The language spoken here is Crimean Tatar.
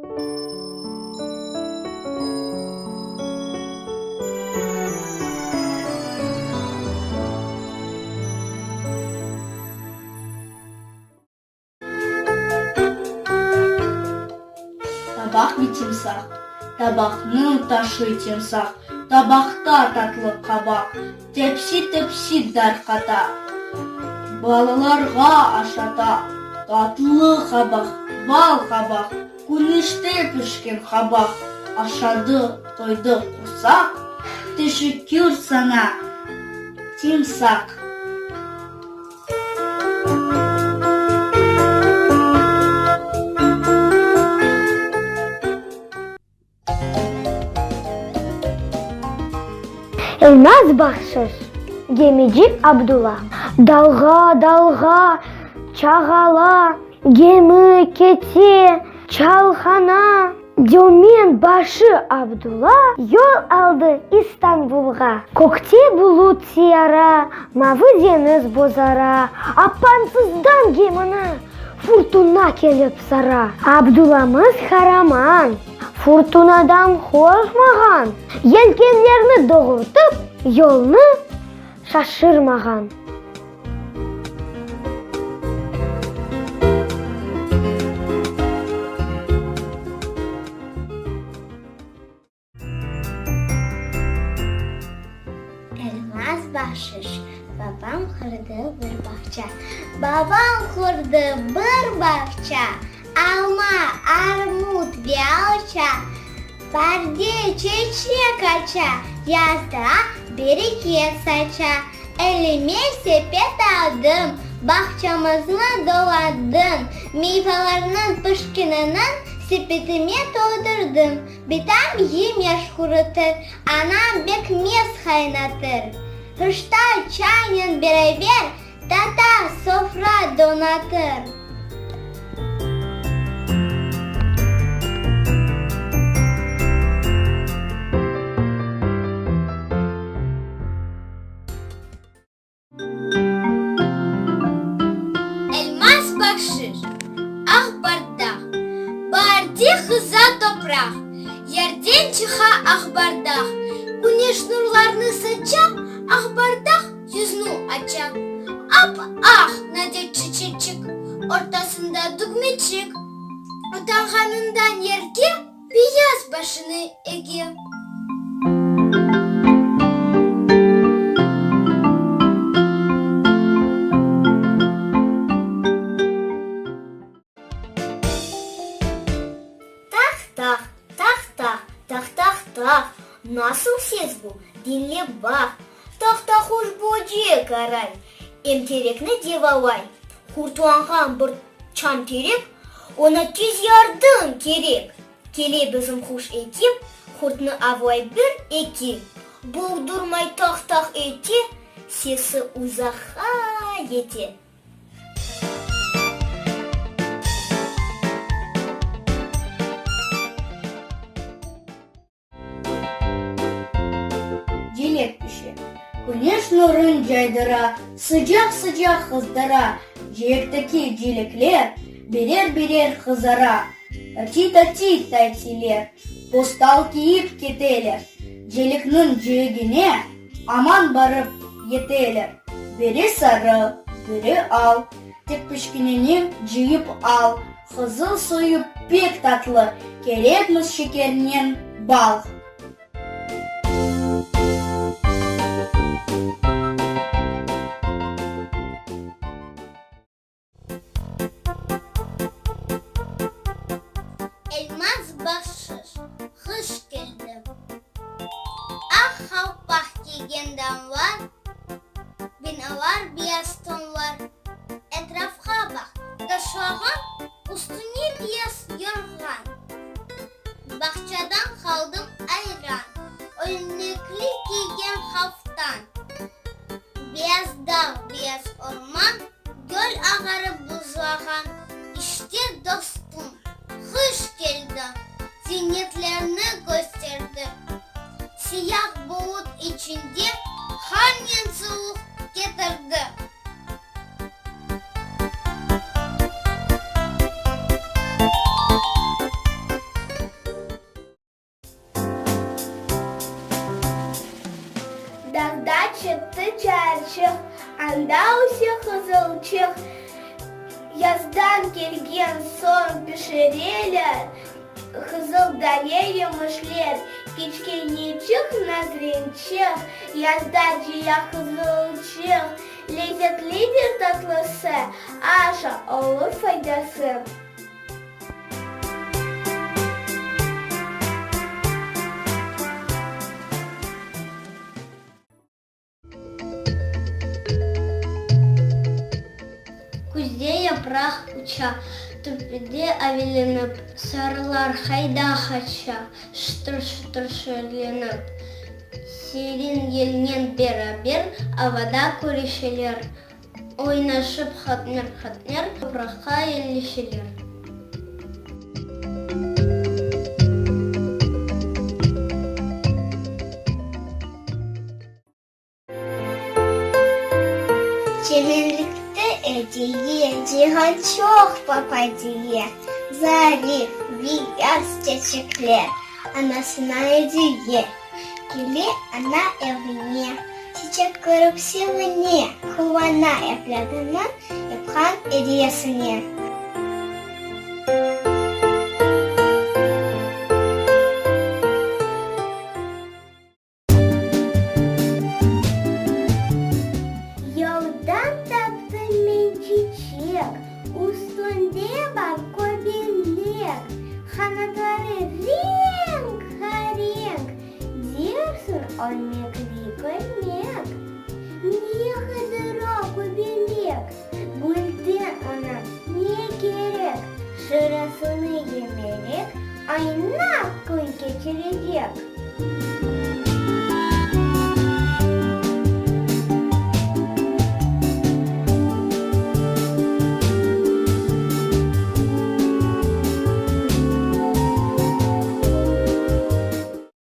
Tabaq ve timsaq. Tabaqnı taşıy timsaq, Tabaqta tatlı qabaq, Tepsi-tepsi darqata, Balalarğa aşata. Tatlı qabaq, bal qabaq, Küneşte pişken qabaq, Aşadı, toydı qursaq, Teşekkür saña, timsaq. Elmaz bahşış, Gemici Abdulla. Dalğa, dalğa, çağala, gemi kete, çalhana. Dömen başı Abdulla yol aldı İstanbulğa. Kökte bulut siyara, mavı deñiz bozara, Apansızdan gemini furtuna kelip sara. Abdullamız qaraman, furtunadan qorqmağan, Yelkenlerni doğurtıp, yolnı şaşırmağan. Elmaz bahşış, Babam qurdı bir bağça, Babam qurdı bir bağça, Alma, armut ve alça, Baarde çeçek aça, Yazda bereket saça. Elime sepet aldım, Bağçamıznı dolandım, Meyvalarnıñ pişkenini Sepetime toldurdım. Bitam yemiş qurutır, Anam bekmez qaynatır. Qışta çaynen beraber Tata sofra donatır. Elmaz bahşış, Aq bardaq, Baarde qıza topraq, Yerden çıqa aq bardaq, Küneş nurlarnı saça, Aq bardaq yüznü aça. Ap-aq nadir çiçeçik, Ortasında dügmeçik, Utanğanından yerge Beyaz başını ege. Tah-tah, tah-tah, tah-tah-tah, nasıl ses bu, diñlep baq. Tah-tahuş böcek aray, em terekni devalay. Hurtlanğan bir çam terek, oña tez yardım kerek. Kele bizim quş ekim, hurtnı avlay bir-eki. Boğdurmay tah-tah ete, sesi uzaqqa yete. Celek pişe. Küneş nurın caydıra, Sıcaq-sıcaq qızdıra. Ceyekteki celekler Birer-birer qızara. Tatiy-tatiy taytiler, Postal kiyip keteler. Celekniñ ceyegine Aman barıp yeteler. Biri sarı, biri al, Tek pişkinini cıyıp al. Qızıl suyu pek tatlı, Kerekmiz şekernen bal. Elmaz bahşış, Qış keldi. Aq qalpaq kiygen damlar, Binalar beyaz tonlar. Etrafqa baq, taşlağan Üstüne beyaz yorğan. Bağçadan qaldım ayran, Ölmekli kiygen haftan. Beyaz dağ, beyaz orman, Göl ağarıp buzlağan. İşte, dostum, qış keldi, Ziynetlerni kösterdi. Siyah bulut içinde Qarnen suvuq ketirdi. Anda öse qızılçıq. Yazdan kelgen soñ pişireler, Qızıl dane yemişler. Kiçkeneçik nazrençik, Yazda cıya qızılçıq. Lezetlidir tatlısı, Aşa, olur faydası. Küzde yapraq uça, Töpede avelenip, Sarılar qayda qaça, Şıtır-şıtır şöllenip. Serin yelnen beraber Avada körüşeler, Oynaşıp qatmer-qatmer Topraqqa elleşeler. Çemenlikte ediye, Cıyğan çoq papadiye, Zarif, beyaz çeçekler Anasına ediye. Kele ana evine, Çiçek körip sevine, Quvana evlâdınıñ Yapqan ediyesine. Yoldan taptım men çiçek, Üstünde bar köbelek, Qanatları renk-ha-renk, Dersiñ örmekli kölmek. Ne qıdıra köbelek, Gülden oña ne kerek? Şırasını yemerek, Aynaq kün keçirecek.